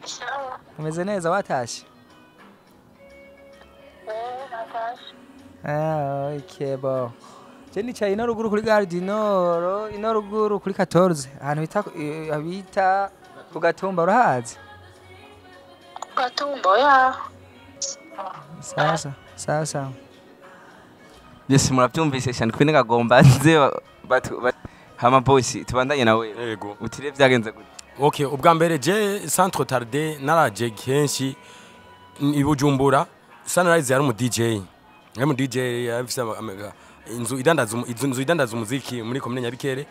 Sawa. Umeze neza watashe? Eh, natashe. Ah, okay bo. Je nicaye ino ruguru kuri Gare du Nord, ino ruguru kuri 14, ahantu bita bita ku Gatumba urahazi? Gatumba ya. Sasa, sasa. Yes, murabyumvise cyane kwine kagomba nze hama boss tubandanye nawe. Yego. Utire vyagenze gute? Okay, ubwa mbere je sans trop tarder naraje kenshi i Bujumbura. Sunrise yari umu DJ. Yari umu DJ afise inzu idandaza inzu idandaza umuziki muri komine Nyabikere.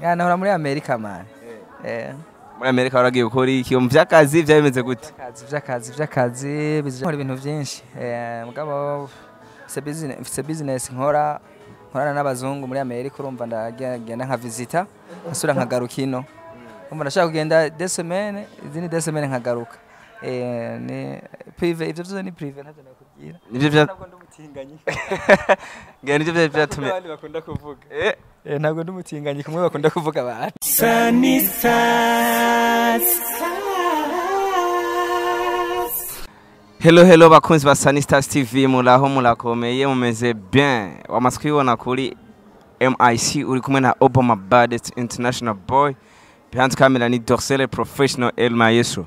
Ya nahora muri Amerika man. Eh. Muri Amerika waragiye gukora iki? Mu vy'akazi vyabimeze gute? Vy'akazi vy'akazi bizikora ibintu vyinshi. Eh, mugabo mfise business nkora nkorana n'abazungu muri Amerika, urumva ndagenda nka visita asura nkagaruka ino. Urumva ndashaka kugenda deux semaines, izindi deux semaines nkagaruka. Eh, ni privé, ivyo vyose ni privé ntavyo nakubwira. Nivyo vya Ntabwo ndi umutinganyi. ngira nivyo vya vyatumye Abandi bakunda kuvuga. Eh, Eh, ntabwo ndi umutinganyi kumwe bakunda kuvuga abantu. Hello hello bakunzi ba Sunny Stars TV, muraho murakomeye mumeze bien. Wamaze kwibona kuri MIC uri kumwe na Obama Baddest International Boy. Behind camera ni Dorsele Professional El Maestro.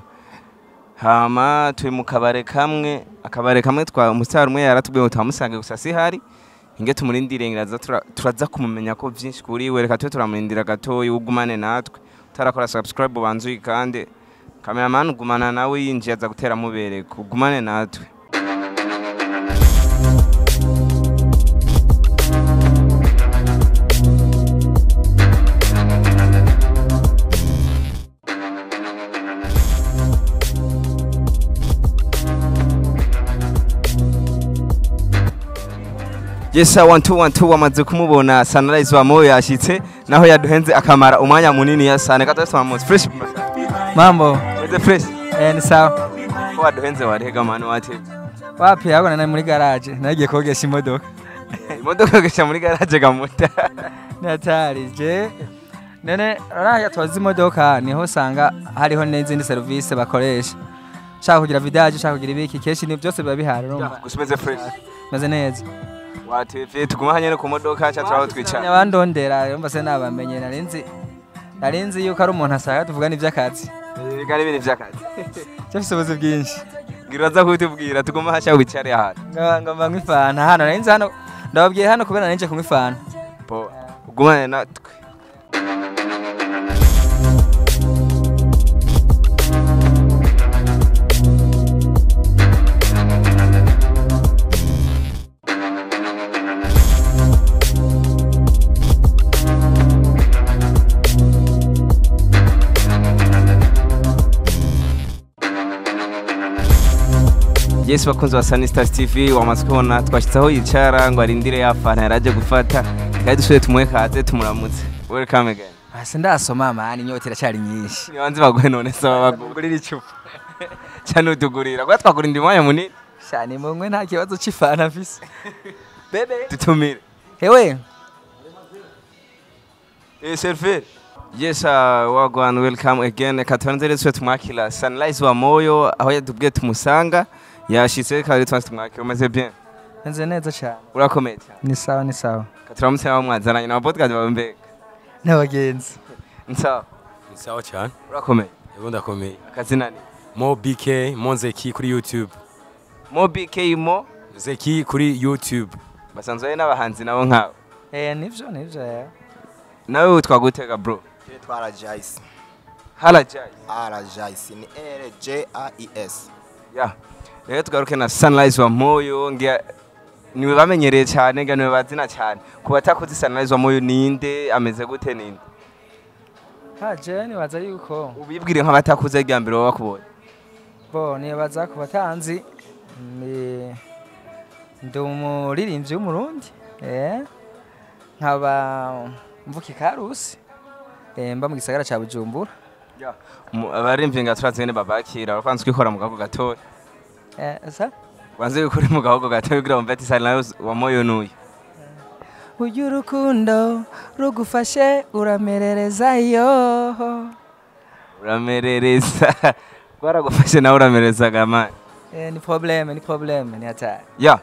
Hama turi mu kabare kamwe, akabare kamwe twa umustar umwe yaratubwiye ngo twamusange gusa si hari. Inge tumurindire ngiraza turaza kumumenya ko vyinshi kuri we, reka tube turamurindira gatoyi ugumane natwe. Utarakora subscribe ubanze uyikande. Cameraman ugumana nawe yinjiye aza gutera mubereka ugumane natwe. Yes, 1 2 1 2 wamaze kumubona Sunrise wa Moyo yashitse naho yaduhenze akamara umwanya munini ya sana katose wamuzi fresh. Mambo. Meze fresh. Eh, ni sawa. Ko waduhenze warega mani wate. Wapi ahubwo nari muri garage nagiye kogesha imodoka. Imodoka yogesha muri garage gamuta. Natari je none raya twazi imodoka niho usanga hariho n'izindi service bakoresha. Ushaka kugira vidage, ushaka kugira ibiki, kenshi ni byose biba bihari urumva. Gusa umeze fresh. Meze neza. Watevye tuguma hanyene ku modoka cha turaho twicara. Abandondera urumva se nabamenye narinzi yuko ari umuntu asanga tuvugana ivy'akazi. Reka ni ibintu vy'akazi. Cyafise ubuzi bwinshi. Ngira uraza kutubwira tuguma hasha wicare ahantu. Ngo mba nk'ifanta hano narinzi hano ndababwiye hano kubera narinje kunywa ifanta. Po ugumane natwe. Yes, bakunzi ba Sunny Stars TV wamaze kubona twashitse aho yicara ngo arindire yafana yaraje gufata kandi dusubire tumuhe kaze tumuramutse. Welcome again. Hasi ndasoma mani inyota iracyari nyinshi. Nibanze baguhe none saba Ngurira icupa. cyane utugurira kwa twakurinda umwanya munini Shani mumwe nta kibazo c'ifanta mfise. Bebe. tutumire. Hewe. Eh server. Yes, wagwan welcome again. Katubanze rero twe tumwakira Sunrise wa Moyo aho yatubwiye tumusanga yashitse kandi twanze tumwakira umeze bien. Nze neza cyane. Urakomeye cyane. Ni sawa ni sawa. Katuramutse nabo mwazananye na podcast bawe mbega. N'abagenzi. Ni sawa. Ni sawa cyane. Urakomeye. Yego ndakomeye. Akazina ni Mo BK Monzeki kuri YouTube. Mo BK Mo Zeki kuri YouTube. basanzwe ari n'abahanzi nabo nkawe. Eh nivyo nivyo. Eh. Nawe witwa gutega bro? Nitwa Rajais. Harajai. Rajais ni R J A I S. Ya. Rero tugaruke na Sunrise wa Moyo ngira niwe bamenyereye cyane ngira niwe bazina cyane. Ku batakuzi Sunrise wa Moyo ninde ameze gute ninde? Ha je nibaza yuko Ubibwire nk'abatakuze rya mbere baba bakubonye. bo nibaza ku batanzi ni ndi umuririmbyi w'umurundi eh nkaba mvuka ikarusi eh mba mu gisagara ca Bujumbura. Ya. Abarimvye nga turazi ngene babakira bakanzwe kwikora mu gahugu gatoya. Eh sa Wanze gukora mu gahugu gatoya kugira bumve ati Sunrise wa Moyo nuyu. Uyu rukundo rugufashe uramererezayo. Uramerereza. Rwaragufashe nawe uramereza man. Ni problème, ni problème, ni hatari. Ya,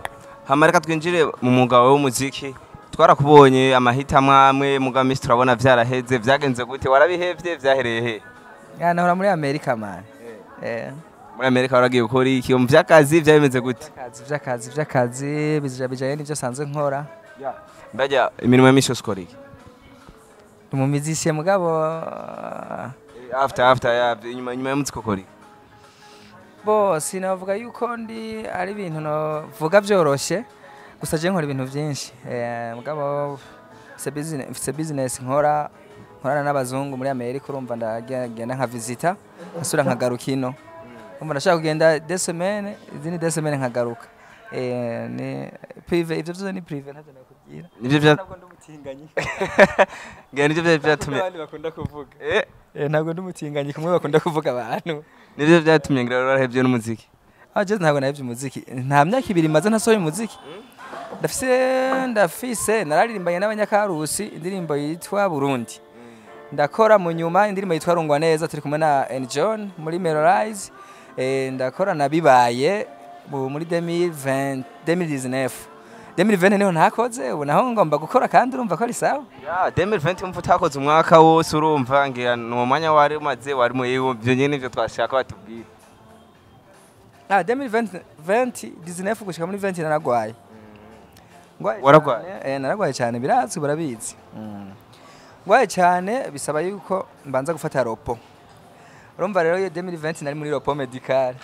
hama reka twinjire mu mwuga wawe w'umuziki. Twarakubonye amahitamo amwe muga misi turabona vyaraheze, vyagenze gute? Warabihevye, vyahereye he? Ya, nahora muri Amerika, man. Muri Amerika waragiye gukora iki? Mu vy'akazi vyabimeze gute? Vy'akazi, vy'akazi, vy'akazi bijanye n'ivyo sanzwe nkora. Mbajya imirimo ya misi yose ukora iki? Ni mu musicien, mugabo After ya inyuma y'umuziki ukora iki? Bo sinavuga yuko ndi ari ibintu novuga vyoroshe, gusa je nkora ibintu vyinshi, mugabo mfise business nkora, nkorana n'abazungu muri Amerika. Urumva ndagenda nka visita, nkasubira nkagaruka ino. Urumva ndashaka kugenda 2 semaines, izindi 2 semaines nkagaruka. Ni privé, ivyo vyose ni privé, ntavyo nakubwira. Nivyo vya Ntabwo ndi umutinganyi. Ngira nivyo vyatumye Abandi bakunda kuvuga. Ntabwo ndi umutinganyi kumwe bakunda kuvuga abantu. Nivyo vyatumye ngira warahevye n'umuziki. Ah, je ntabwo nahevye umuziki. Nta myaka 2 maze ntasohoye umuziki. Ndafise nararirimbanye n'abanyakarusi indirimbo yitwa Burundi. Ndakora mu nyuma indirimbo yitwa Rungwa Neza turi kumwe na N John muri Melorize. Ndakora na Bibaye muri 2020, 2019. 2020 niho ntakoze, ubu naho ngomba gukora kandi urumva ko ari sawa. Ya, 2020 umva utakoze umwaka wose, urumva ngira ni uwo mwanya wari umaze wari mu ivyo nyene ivyo twashaka batubwira. Ah, 2020, 20 19 gushika muri 20 naragwaye. Ngwaye Waragwaye? cane, naragwaye cyane, birazwi, barabizi. Ngwaye cyane bisaba yuko mbanza gufata repos. Urumva rero iyo 2020 nari muri repos médical.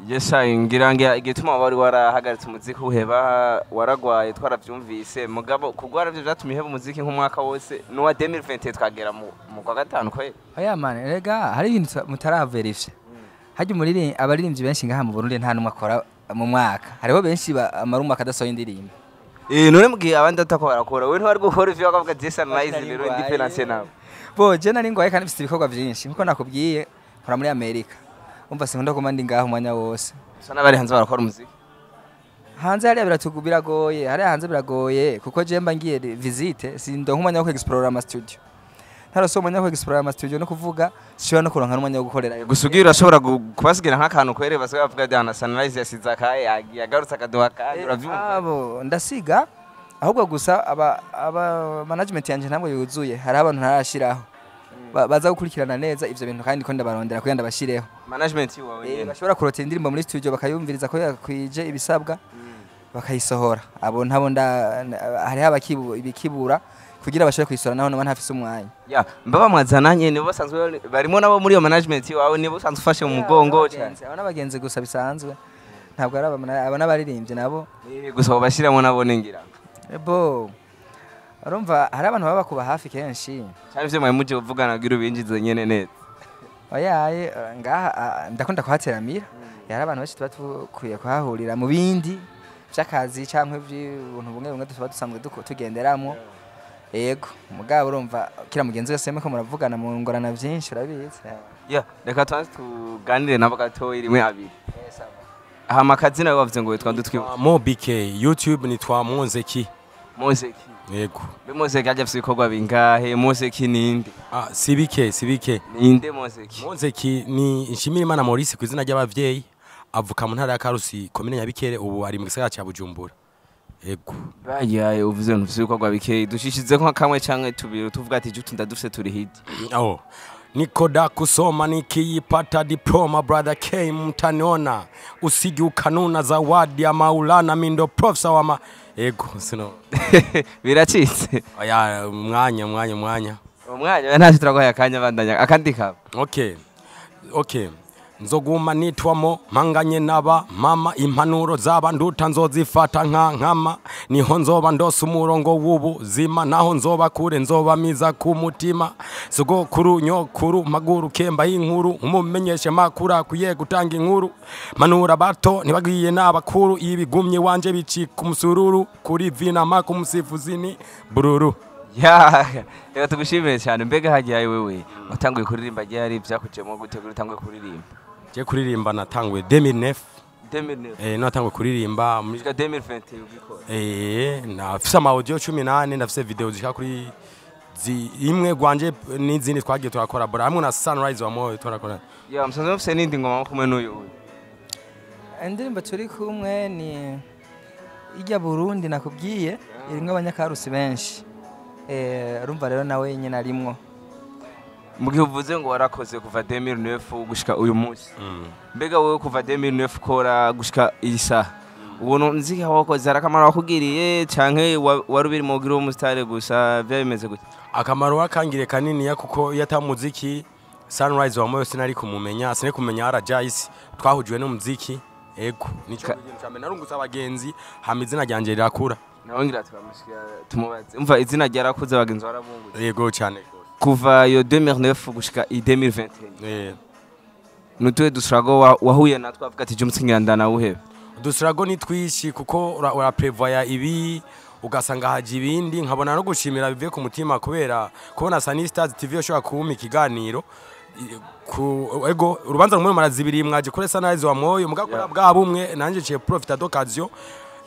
Yesa, ngira igituma wari warahagaritse umuziki uheba waragwaye twaravyumvise, mugabo kugwara byo vyatumye uheba umuziki nk'umwaka wose n'uwa 2020 twagera mu kwa gatanu kweli. Oya man, rega hari ibintu mutaraverifya. Harya umuriri abaririmbyi benshi ngaha mu Burundi nta numwe akora mu mwaka. Hariho benshi amara umwaka adasohoye indirimbo. None mugihe abandi atako barakora, wewe ntiwari gukora ivyo bakavuga Jason Nice rero indifference nawe? Bo je nari ngwaye kandi mfite ibikorwa vyinshi nkuko nakubwiye nkora muri Amerika. Umva sinkunda kuba ndi ngaho umwanya wose. Gusa n'abari hanze barakora umuziki. Hanze hariya biragoye, hariya hanze biragoye kuko je mba ngiye visite, sindonka umwanya wo kwexplora ama studio. Ntarose umwanya wo kwexplora ama studio no kuvuga sishobora no kuronka n'umwanya wo gukorera. Gusa ugiye urashobora kubasigira nk'akantu kwere basigaye bavuga ati ana Sunrise yasize akaye yagarutse akaduha akaye, uravyumva? Abo ndasiga, ahubwo gusa aba management yanje ntabwo yuzuye, hari abantu ntarashiraho baza gukurikirana neza ivyo bintu kandi ko ndabarondera kugira ndabashireho. Management wawe nyene? Bashobora kurota indirimbo muri studio bakayumviriza ko yakwije ibisabwa, bakayisohora. Abo ntabo hariho ibikibura kugira bashobore kuyisohora, naho noba ntafise umwanya. Ya, mbaba mwazananye nibo basanzwe barimo nabo muri iyo management wawe, nibo usanzwe ufashe mu mugongo cyane? Abo n'abagenzi gusa bisanzwe, ntabwo ari aba n'abaririmbyi nabo. Gusa ubashiramo nabo ningira. Bo urumva hari abantu baba bakuba hafi kenshi. Cyane ivyo mwari muje kuvugana kugira ubinjize nyene neza. Oyaye, ngaha ndakunda kuhateramira, hari abantu benshi tuba dukwiye kuhahurira mu bindi vy'akazi canke iby'ubuntu bumwe bumwe tuba dusanzwe tugenderamwo. Yego, mugabo urumva kira mugenzi wese muriko muravugana mu ngorana vyinshi, urabizi. Ya, reka tubanze tuganire nabo gatoyi rimwe abiri. Hama akazina wavuze ngo witwa ndutwibuka? Mo BK, YouTube nitwa Monzeki. Mozeki? Yego. Mbe Mozeki ajya afise ibikorwa bingahe? Mozeki ninde? Ah, sibike sibike. Ninde Mozeki? Monzeki ni Nshimirimana Maurice ku izina ry'abavyeyi, avuka mu ntara ya Karusi, komine Nyabikere, ubu ari mu gisagara ca Bujumbura. Yego. Bayaye uvuze ngo ufise ibikorwa bikeyi, dushishizeko nka kamwe canke tubiri tuvuga ati jutu ndadufise turi hit. Oh. Niko da kusoma nikiipata diploma, brother K mtaniona, usiji ukanuna, zawadi ya Maulana, mindo profesa wa ma ego sino. Biracitse. Oya, mwanya mwanya mwanya. Umwanya ntacyo, turaguhaye akanya, bandanya akandi kaba. Okay, nzoguma nitwamo mpanganye naba mama, impanuro zaba nduta nzozifata nka nkama, niho nzoba ndose umurongo w'ubuzima, naho nzoba kure nzoba miza ku mutima. Sogokuru nyokuru mpaguruke mbaye inkuru, umumenyeshe makuru akwiye gutanga inkuru, manura bato ntibagwiye n'abakuru, ibigumye wanje bicika umusururu kuri vinama kumusifuzi bururu. Ya, reka tugushimire cyane. Mbega hagiye wewe watanguye kuririmba ryari? Byakujemo gute kuri utanguye kuririmba? Je kuririmba natanguye 2009. 2009? Natanguye kuririmba muri Gushika 2020 ubikora? Nafise ama audio 18, ndafise video zishika kuri Imwe gwanje n'izindi twagiye turakorabora hamwe na Sunrise wa Moyo turakora. Ya, musanzwe mufise n'indi ngoma kumwe n'uyu uyu? Indirimbo turi kumwe ni ijya Burundi nakubwiye, irimwo abanyakarusi benshi. Urumva rero nawe nyine arimwo. Mu gihe uvuze ngo warakoze kuva 2009 gushika uyu munsi, mbega wowe kuva 2009 ukora gushika iyi saha, ubona nzi wakoze hari akamaro wakugiriye, canke wari ubiri mu kugira uwo musitari gusa? Vyari bimeze gute? Akamaro wakangire kaniniya, kuko iyo ata muziki Sunrise wa Moyo sinari kumumenya, sinari kumenya Arajais. Twahujwe n'umuziki, ego, nico kintu ca mbere. Narungutse abagenzi, hama izina ryanje rirakura. Nawe ngira turamushikira tumubaze. Umva, izina ryarakuze, abagenzi warabungutse. Yego, cyane gose. Kuva iyo 2009 gushika i 2021, nutuwe dusurago wahuye natwo avuga ati je ngira ndanawuhebe? Udusirago ni twishi, kuko uraprevoya ibi ugasanga haje ibindi. Nkabona no gushimira bivuye ku mutima kubera kubona Sunny Stars TV yoshobora kumpa ikiganiro. Ku ego urubanza rumwe mara zibiri mwaje kuri Sunrise wa Moyo mugakora bwa bumwe, nanje ciye profita d'occasion.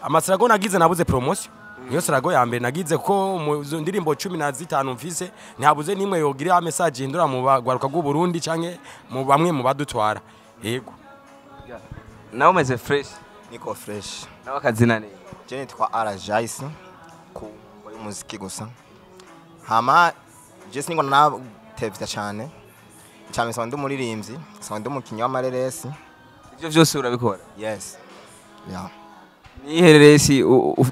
Amasirago nagize, nabuze promotion, niyo sirago ya mbere nagize, kuko mu zo ndirimbo 15 mfise ntihabuze nimwe yogira message hindura mu bagwaruka bw'u Burundi canke mu bamwe mu badutwara, yego. Nawe umeze fresh? Niko fresh. Nawe akazina ni? Je nitwa Arajais ku y'umuziki gusa. Hama je singo natevya cyane. Cyane nsanzwe ndi umuririmbyi, nsanzwe ndi umukinyi w'amareresi. Ivyo vyose urabikora? Yes. Yeah. Nihereresi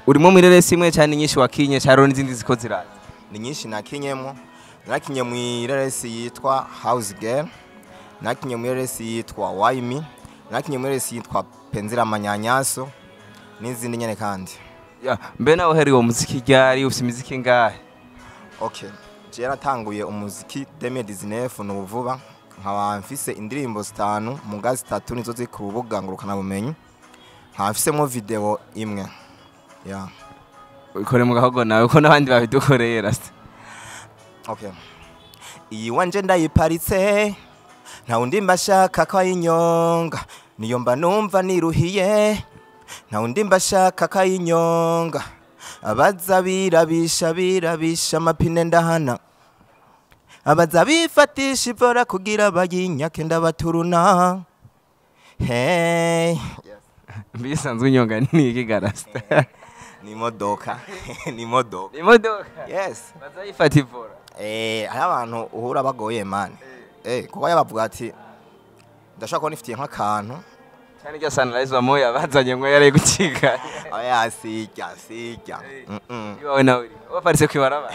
urimo mwireresi imwe cyane nyinshi wakinye, cyaro n'izindi ziko ziraza? Ni nyinshi nakinyemo. Nakinye mu ireresi yitwa House Girl. Nakinye mu ireresi yitwa Why Me. Nakinye mu ireresi yitwa Penzira Manyanyaso n'izindi nyene kandi. Ya, mbe nawe uhereye uwo muziki ryari? Ufise imiziki ngahe? Okay. Je natanguye umuziki 2019, ni vuba, nkaba mfise indirimbo zitanu, muga zitatu nizo ziri ku rubuga ngurukana bumenyi, nkaba mfisemo video imwe. Yeah. Ukore mu gahogo nawe ko n'abandi babidukoreye, rasta. Okay. Iyi wanje ndayiparitse, nta wundi mbashaka ko ayinyonga, niyo mba numva niruhiye, nta wundi mbashaka ko ayinyonga, abaza birabisha birabisha amapine ndahana, abaza bifatisha ivora kugira bayinyake ndabaturuna, hey. Mbisanzwe inyonga ni iki, garasta? Ni imodoka, ni imodoka. Imodoka? Yes. Bazayifata ivora? Hari abantu uhura bagoye, man. Kuko yabavuga ati ndashaka kubona ifitiye nk'akantu. Cyane rya Sunrise wa Moya bazanye ngo yari gucika. Oya, sijya sijya. Iwawe nawe uri waparitse kwibarabara?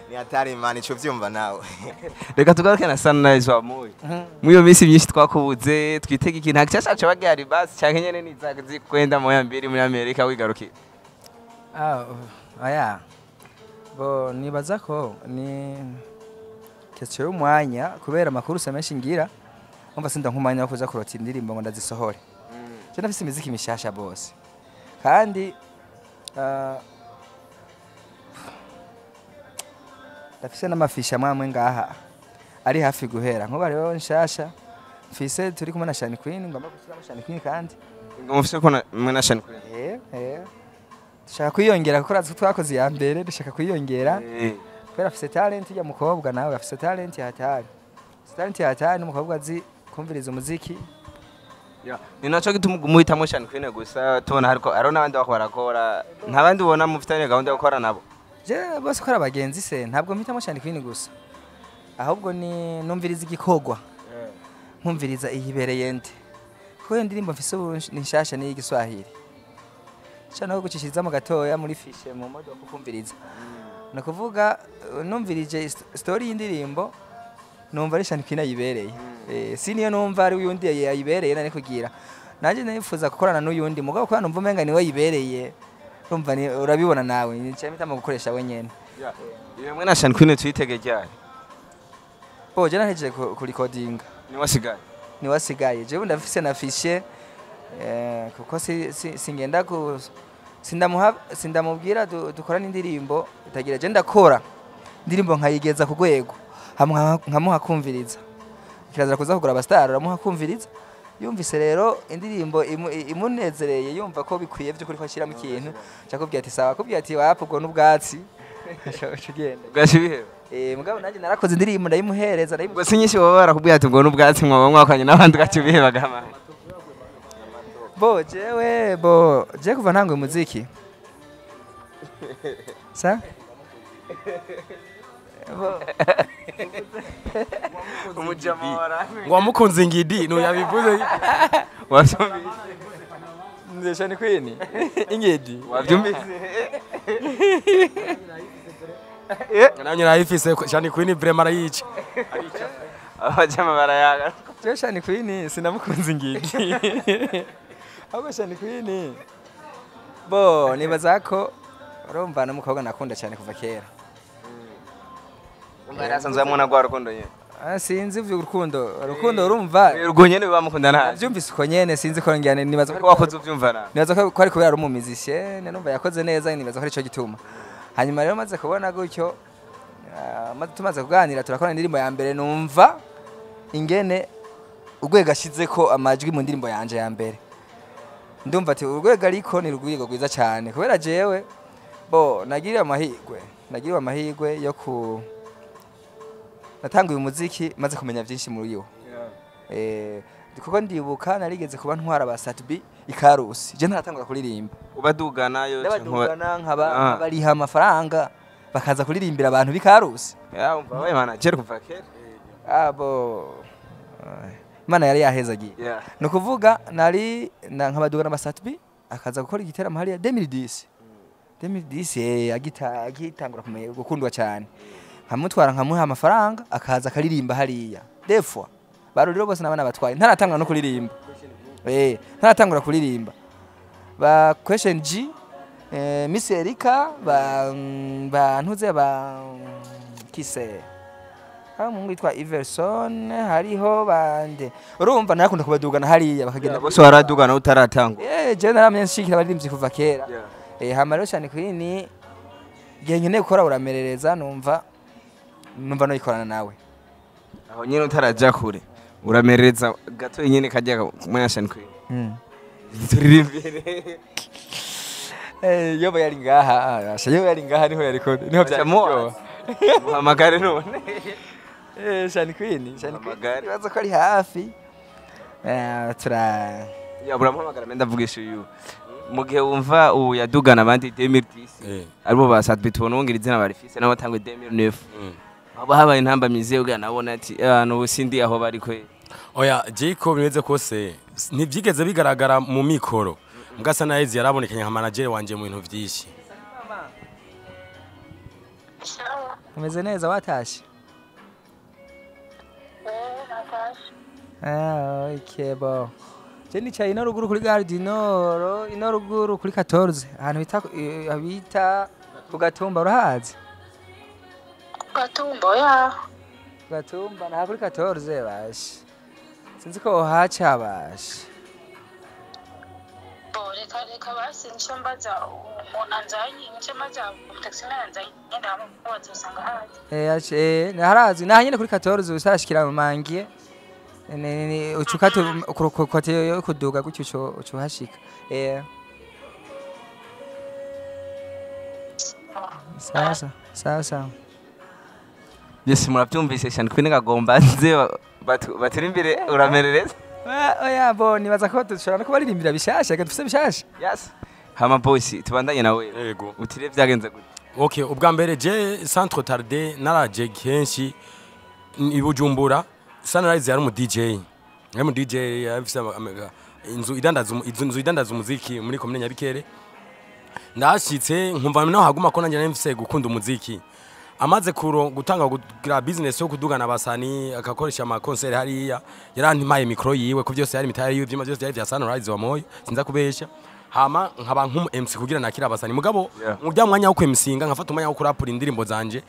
Ni hatari, man, ico vyumva nawe. Reka tugaruke na Sunrise wa Moya. Muri iyo minsi myinshi twakubuze, twitega ikintu nta cyashace bagari basi, cyangwa nyene nizaga zikwenda moya mbiri muri Amerika wigarukira? Ah, oya. Bo nibaza ko ni question y'umwanya, kubera amakuru se menshi ngira, umva sinda nk'umwanya wo kuza kurota indirimbo ngo ndazisohore. Je ndafise imiziki mishasha bose. Kandi ndafise n'amafisha amwe ngaha ari hafi guhera. Nkuba rero nshasha mfise turi kumwe na Shani Queen, ngomba gushyiramo Shani Queen kandi. Ngo mufise ko mwe na Shani Queen? Dushaka kwiyongera kuko urazi ko twakoze iya mbere, dushaka kwiyongera. Kubera afise talent ya mukobwa, nawe afise talent ya hatari. Afise talent ya hatari, n'umukobwa azi kumviriza umuziki. Ya, ni naco gituma umuhitamwo Shani Queen gusa? Tubona hariko hariho n'abandi bako barakora, nta bandi ubona mufitanye gahunda yo gukora nabo? Je bose ko ari abagenzi se, ntabwo mpitamo Shani Queen gusa. Ahubwo ni numviriza igikorwa. Nkumviriza iyibereye nde. Kuko iyo ndirimbo mfise ubu ni nshasha, ni y'Igiswahili. Nshaka no gucishirizamo gatoya muri fishe mu modoka ukumviriza. Ni ukuvuga numvirije story y'indirimbo, numva ari Shani Queen ayibereye. Si niyo numva ari uyundi yayibereye nari kugira. Nanjye nifuza gukorana n'uyundi mugabo kubera numva umenga niwe yibereye. Urumva ni urabibona nawe, nicaye mpitamo gukoresha we nyene. Iyo mwe na Shani Queen tuyitege ryari? Bo je nahejeje kurikodinga. Ni wasigaye? Ni wasigaye. Jewe ndafise na fiche, kuko singenda ku sindamuha, sindamubwira dukorane indirimbo itagira. Je ndakora indirimbo nkayigeza ku rwego, hamwe nkamuha kumviriza. Kirazira kuza kugura abastar, uramuha kumviriza. Yumvise rero indirimbo imunezereye, yumva ko bikwiye by'ukuri ko ashyiramo ikintu, cyakubwira ati sawa, akubwira ati wapi, ubwo n'ubwatsi. Uca ugenda. Ugaca ubiheba. Mugabo nanjye narakoze indirimbo, ndayimuhereza, ndayimu. Ubwo si nyinshi baba barakubwiye ati ngo n'ubwatsi mwoba mwakwanye n'abandi, ugaca ubiheba gama. Bo jewe, bo je kuva ntanguye umuziki sa bo. Umujama waramwe. Ngo wamukunze ingidi nuyabivuze. Wabyumvise? Nzesha ni kwini ingedi. Wabyumvise? Nanjye narayifise. Shani Queen vraiment arayica. Abajama barayaga. Jewe Shani Queen sinamukunze ingidi, ahubwo Shani Queen, bo nibaza ko urumva n'umukobwa nakunda cyane kuva kera. Umva yari asanzwe amubona rwa rukundo nyene. Ah, sinzi ivyo urukundo, urukundo urumva. Urwo nyene bamukunda nta. Navyumvise uko nyene, sinzi ko ngene nibaza ko wakoze uvyumva na. Nibaza ko ari kubera ari umumizisye, numva yakoze neza, nibaza ko arico gituma. Hanyuma rero maze kubona gutyo, maze tumaze kuganira, turakora indirimbo ya mbere, numva ingene urwego ashizeko amajwi mu ndirimbo yanje ya mbere, ndumva ati urwego ariko ni urwego rwiza cyane, kubera jewe bo nagiriwe amahirwe yo ku natanguye umuziki maze kumenya byinshi muri wo, kuko ndibuka narigeze kuba ntwara ba Sat-B ikarusi je ntaratangura kuririmba. Ubadugana yo? Ndabadugana, nkaba Ah. nkabariha amafaranga bakaza kuririmbira abantu b'ikarusi. Ya, umva wabaye manager kuva kera. Abo Imana yari yahezagiye. Ni ukuvuga nari nkabadugana ba Sat-B akaza gukora igiteramo hariya 2010 2010, agitangura kumenya gukundwa cyane, nkamutwara, nkamuha amafaranga, akaza akaririmba hariya defwa baruriro bose n'abana batwaye, ntaratangura no kuririmba, ntaratangura kuririmba, ba Question G, Miss Erika, ba ntuze, ba Kise, hari umuhungu witwa Everson, hariho bande, urumva narakunda kubadugana hariya bakagenda. Bose waradugana utaratangura. Je naramye nshikira abaririmbyi kuva kera. Hama rero cyane Queen, igihe nkeneye gukora uramerereza, numva noyikorana nawe. Aho nyene utaraja kure, uramerereza gato nyene kajya kumwe Shani Queen. Turirimbire. Yoba yari ngaha, asha yoba yari ngaha niho yari ko niho byari. Muhamagare none. Shani Queen, Shani Queen. Muhamagare. Ibibazo ko ari hafi. Tura Ya, uramuhamagara menda mvugisha uyu. Mu gihe wumva ubu yadugana abandi 2010, aribo ba Sat-B tubona wongera izina barifise nabo batangwe 2009, haba habaye intambamizi ubwa nabona ati abantu ubu sindi aho bari kwe? Oya, jiko bimeze kose ntibyigeze bigaragara mu mikoro, mbwa Sunrise yarabonekanye nka manager wanje mu bintu vyinshi. Sawa. Umeze neza? Watashe? Eh, natashe. Ah, okay, bo. Je nicaye ino ruguru kuri Gare du Nord, ino ruguru kuri 14, ahantu bita ku Gatumba, urahazi? Gatumba, ya. Ku Gatumba naha kuri 14 bashi. Sinzi ko wohaca bashi. Bo reka basi nce mbaza umuntu anzanye, nce mbaza umutaxi anzanye, ndamubaza usanga hazi. Harazwi naha nyene kuri 14, usashikira mu mangiye. Ni ucukate kote yo kuduga gutyo uco uhashika. Sasa sasa. Yes, murabyumvise, Shani Queen kagomba nze baturi imbere uramerereza. Oya, bo nibaza ko dushobora no kubaririmbira bishasha, reka dufise bishasha. Yes, hama boss, tubandanye nawe. Yego. Utire byagenze gute? Okay, ubwa mbere je Centre Tarde naraje kenshi i Bujumbura. Sunrise yari umu DJ, yari umu DJ, yafise inzu idandaza umuziki muri komine Nyabikere. Ndashitse nkumva naho haguma ko nanjye nari mfise gukunda umuziki. Amaze gutanga kugira business yo kudugana abasani, akakoresha ama concert hariya, yarantimaye micro yiwe, ko byose yari mitari yiwe, ivyuma byose byari vya Sunrise wa Moyo, sinza kubesha. Hama nkaba nk'umu MC kugira nakira abasani, mugabo mu bya mwanya wo kwemusinga nkafata umwanya wo kurapura indirimbo zanje,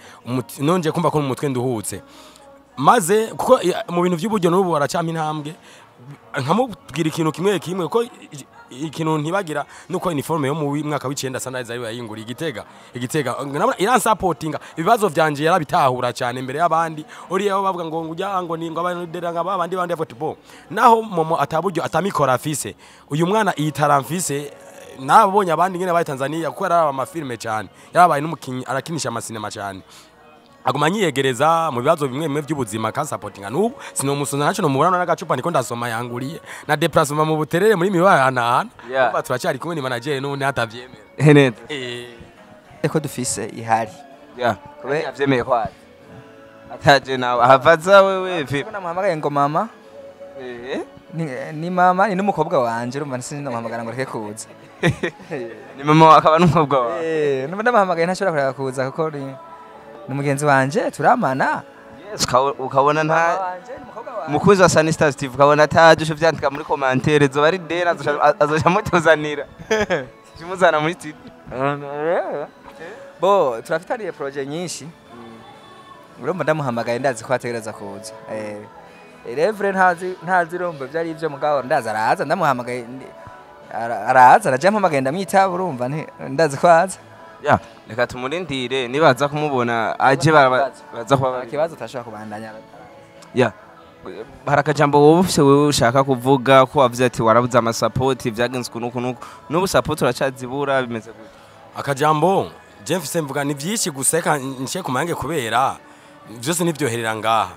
nongeye kumva ko mu mutwe nduhutse, maze kuko mu bintu by'uburyo n'ubu baracampa intambwe, nkamubwira ikintu kimwe kimwe, ko ikintu ntibagira nuko uniforme yo mu mwaka w'icenda Sunrise ari yayinguriye Igitega, nabona iransapotinga, ibibazo vyanje yarabitahura cyane imbere y'abandi. Uriya bavuga ngo ngujya ngo ni ngo abantu dera ngo abandi bandi, avuga ati bo naho momo ataburyo atamikora afise, uyu mwana iyitara mfise. Nabonye abandi ngene baye Tanzania, kuko yaraba amafilme cyane, yarabaye n'umukinyi, arakinisha amasinema cyane, aguma anyiyegereza mu bibazo bimwe bimwe by'ubuzima, kansapotinga. N'ubu sinomusonza, ntacyo nomubona, n'agacupa niko ndasoma yanguriye na déplacement mu Buterere muri mibaye ahanahana. Urumva turacyari kumwe, ni manager n'ubundi hatavyemera. Neza. Ko dufise ihari. Yeah, kubera yavyemeye ko ari ataje nawe ahavaza wewe vi. Ko namuhamagaye ngo mama, ni mama, ni n'umukobwa wanje, urumva sindamuhamagara ngo reke kuza. Ni mama akaba n'umukobwa wawe. Numva ndamuhamagaye ntashobora kureka kuza, kuko ni mugenzi wanje, turamana. Yes, ukabona nta Mama wanje ni umukobwa wanje. Mukunzi wa Sunny Stars TV, ukabona ataje, usho vyandika muri commentaire, zoba ari dena azoca mutuzanira, kimuzana muri studio. Bo turafitaniye projet nyinshi, urumva ndamuhamagaye ndazi ko ategereza kuza. Revre ntazi, urumva ibyo ari ibyo, mugabo ndazi araza, ndamuhamagaye araza, araje ampamagaye ndamwitaba, urumva ndazi ko aza. Ya, reka tumurindire, nibaza kumubona aje baza kuba Nta bari. kibazo, utashobora kubandanya. Ya, hari akajambo wowe ufise, wewe ushaka kuvuga, ko wavuze ati warabuze amasapoti, vyagenze uku nuku nuku, n'ubu sapoti uracazibura, bimeze gute? Akajambo je mfise mvuga ni byinshi, gusa reka nce ku mayange kubera byose nivyoherera ngaha.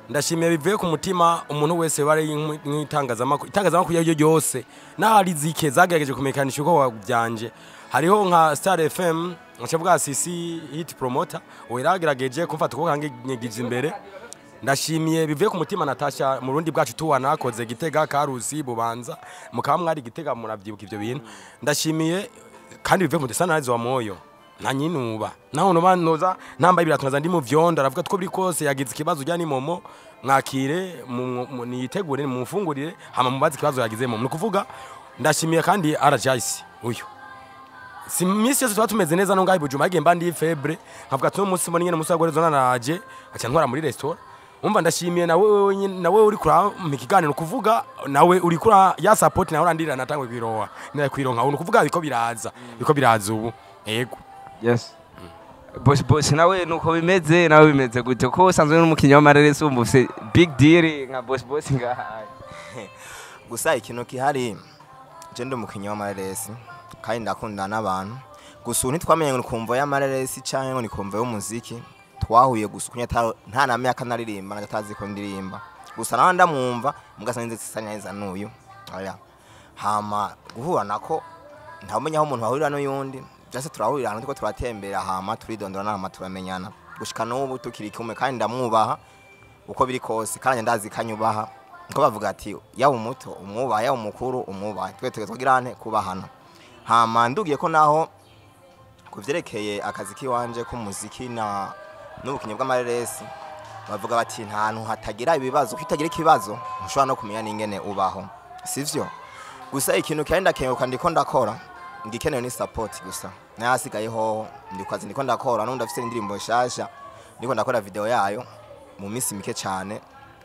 Ndashimiye bivuye ku mutima umuntu wese bari mw'itangazamakuru, itangazamakuru iyo ari ryo ryose, n'ahari zike zagerageje kumenyekanisha uko byanje. Hariho nka Star FM, ncavuga CC Hit Promoter, we yaragerageje kumfata ukuboko kange imbere. Ndashimiye bivuye ku mutima Natasha mu Rundi bwacu tuwana nakoze Gitega, Karusi, Bubanza, mukaba mwari Gitega muravyibuka ivyo bintu. Ndashimiye kandi bivuye ku mutima Sunrise wa Moyo, nta nyinuba naho noba noza ntambaye ibirato nkaza ndi mu vyondo, aravuga two biri kose yagize ikibazo ujya ni momo, mwakire niyitegure mumfungurire, hama mubaze ikibazo yagize momo. Ni ukuvuga ndashimiye kandi RJC uyu, si minsi yose tuba tumeze neza no ngaho i Bujumbura, yagiye mba ndi faible, nkavuga ati uno munsi mbona nyene umunsi wa zona naraje aca ntwara muri restaurant. Umva, ndashimiye nawe wewe nyene, nawe uri kura mu kiganiro, kuvuga nawe uri kura ya support, nawe urandira natangwe kwiroha nawe kwironka ubu, kuvuga biko biraza, biko biraza ubu, yego. Yes, boss, boss nawe nuko bimeze, nawe bimeze gute, ko usanzwe n'umukinnyi w'amareresi, wumva ufise big deal nka boss, boss ngaha? Gusa ikintu kihari, je ndi umukinnyi w'amareresi kandi ndakundana n'abantu. Gusa ubu ntitwamenye ngo ni kumvo y'amareresi canke ngo ni kumvo y'umuziki. Twahuye gusa kunya nta na myaka naririmba na atazi ko ndirimba, gusa nawe ndamwumva mugasa nze sisanya neza n'uyu oya. Hama guhura nako ntawumenya aho umuntu ahurira n'uyundi, byose turahurira ahantu turiko turatembera, hama turidondora, hama turamenyana gushika n'ubu tukiri kumwe, kandi ndamwubaha uko biri kose, kandi ndazi kanyubaha. Niko bavuga ati yaba umuto umwubaha, yaba umukuru umwubaha, twe twe twagira nte kubahana. Hama ndugiye ko naho kuvyerekeye akazi kiwanje k'umuziki na n'ubukinyi bw'amareresi, bavuga bati nta hantu hatagira ibibazo, kuko utagira ikibazo ntushobora no kumenya n'ingene ubaho, sivyo? Gusa ikintu kandi ndakenguka, ndiko ndakora, ngikenewe ni support gusa, nayasigaye hoho ndi ku kazi, ndiko ndakora n'undi afise indirimbo nshasha, ndiko ndakora video yayo, mu minsi mike cyane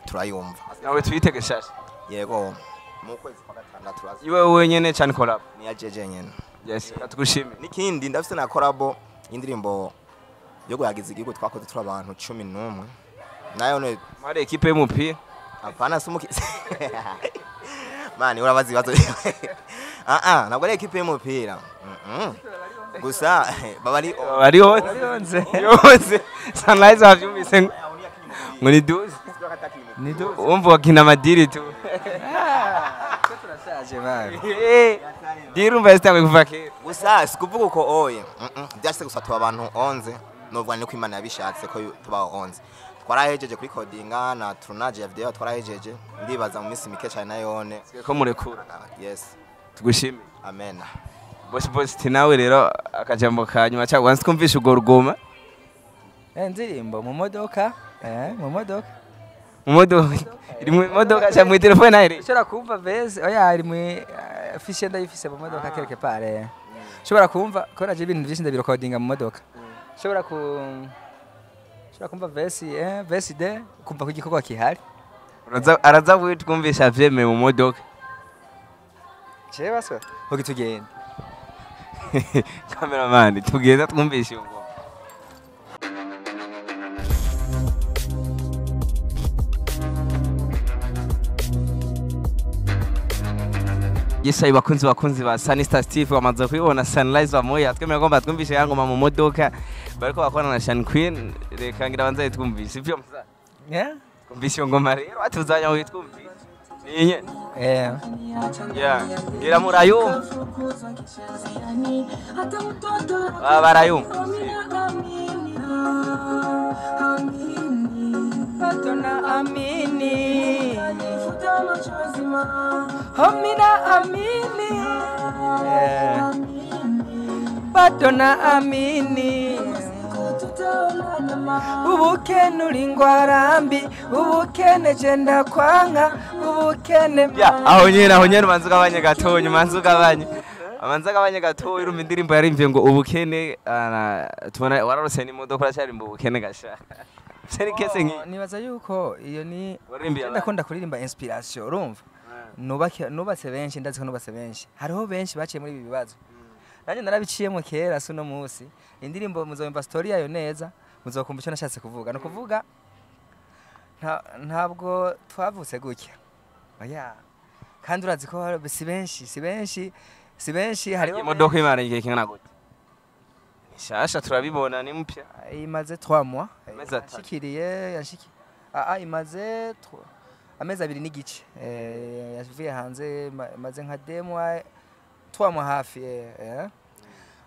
turayumva. Nawe tuyitege shasha? Yego, mu kwezi kwa gatandatu uraza. Iwe wenyene cyane collab? Ni ya jeje nyene. Yes, katugushimire. N'ikindi, ndafise na collabo y'indirimbo yo guhagiza igihugu twakoze turi abantu 11 nayo ne. Mwari ekipe y'umupira? Hapana, sumuki mani, urabaza ibibazo. Ah ah, ntabwo ari ekipe y'umupira. Gusa baba ari Bari hose yose, Sunrise wavyumvise ngo ni duze. Ni duze. Umva wakina amadiri tu. Turashaje bana. Diri umva yatanguye kuva kera. Gusa sikuvuga uko oye. Byashyize gusa tuba abantu 11, nubwo niko Imana yabishatse ko tuba 11. Twarahejeje kuri codinga na tournage ya video twarahejeje, ndibaza mu minsi mike cyane nayone. Ko murekura. Yes. Tugushimire. Amen. Boss, boss ti nawe rero akajambo ka nyuma cyangwa wanze twumvishe urwo rugoma. Indirimbo mu modoka, mu modoka. Mu modoka, iri mu modoka cyangwa mu telefone nayo iri? Ushobora kumva verse, oya, iri mu fichier, ndayifise mu modoka quelque part. Ushobora kumva ko naje ibintu byinshi ndabirekodinga mu modoka. Ushobora kumva verse, verse de kumva ko igikorwa kihari. Araza twumvisha vyemeye mu modoka. Jewe baswa hoki tugenda. Cameraman, tugenda twumvishe iyo ngoma. Yes, ayi bakunzi ba Sunny Star Steve bamaze kubibona Sunrise bamoya twemera ko batwumvishe ya ngoma mu modoka bariko bakorana na Shan Queen. Reka ngira banze twumvise ivyo musa. Yeah. Twumvise iyo ngoma rero atuzanya ngo twumvise ninye. Yeah. Yeah, ngira murayumva. Ah, barayumva. Bado amini, homina amini, yeah. Bado na amini, ubukene uri ingwara mbi, ubukene je ndakwanka, ubukene. Ya, aho nyene umanze ugabanye gatonya, umanze ugabanye. Amanze agabanye gatoya. Urumva indirimbo yarimvye ngo ubukene, tubona wararose n'imodoka uracarimba ubukene gasha. Seri kese nki. Nibaza yuko iyo ni Waririmbiye abantu. Ndakunda kuririmba inspiration, urumva nubake nubatse benshi, ndazi ko nubatse benshi, hariho benshi baciye muri ibi bibazo, nanjye narabiciyemo kera. Si uno munsi indirimbo muzumva story yayo neza, muzokumva icyo nashatse kuvuga. Ni ukuvuga ntabwo twavutse gutya, oya. Kandi urazi ko si benshi, si benshi, si benshi, hariho Imodoka imara igihe kingana gute? Ni shasha, turabibona ni mpya. Imaze 3 mois. Amezi 3. Yanshikiriye yanshiki imaze amezi 2 n'igice. Yavuye hanze imaze nka 2 mois, 3 mois hafi.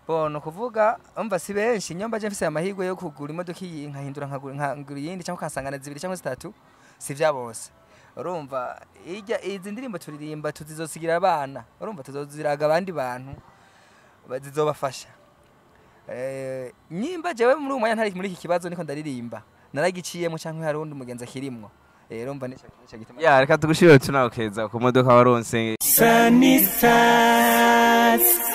Bon, ni ukuvuga umva si benshi. Nyomba je mfise amahirwe yo kugura imodoka iyi nkahindura nkagura iyindi cyangwa ukansangana zibiri cyangwa zitatu, si vya bose. Urumva ijya izi ndirimbo turirimba tuzizosigira abana, urumva tuzoziraga abandi bantu zizobafasha. Nyimba jewe muri uyu mwanya ntari muri iki kibazo niko ndaririmba, naragiciyemo, cyangwa hari undi mugenzi akirimwo. Urumva nico gituma. Ya, reka tugushimire tunawukeza ku modoka waronse. Sunny Stars.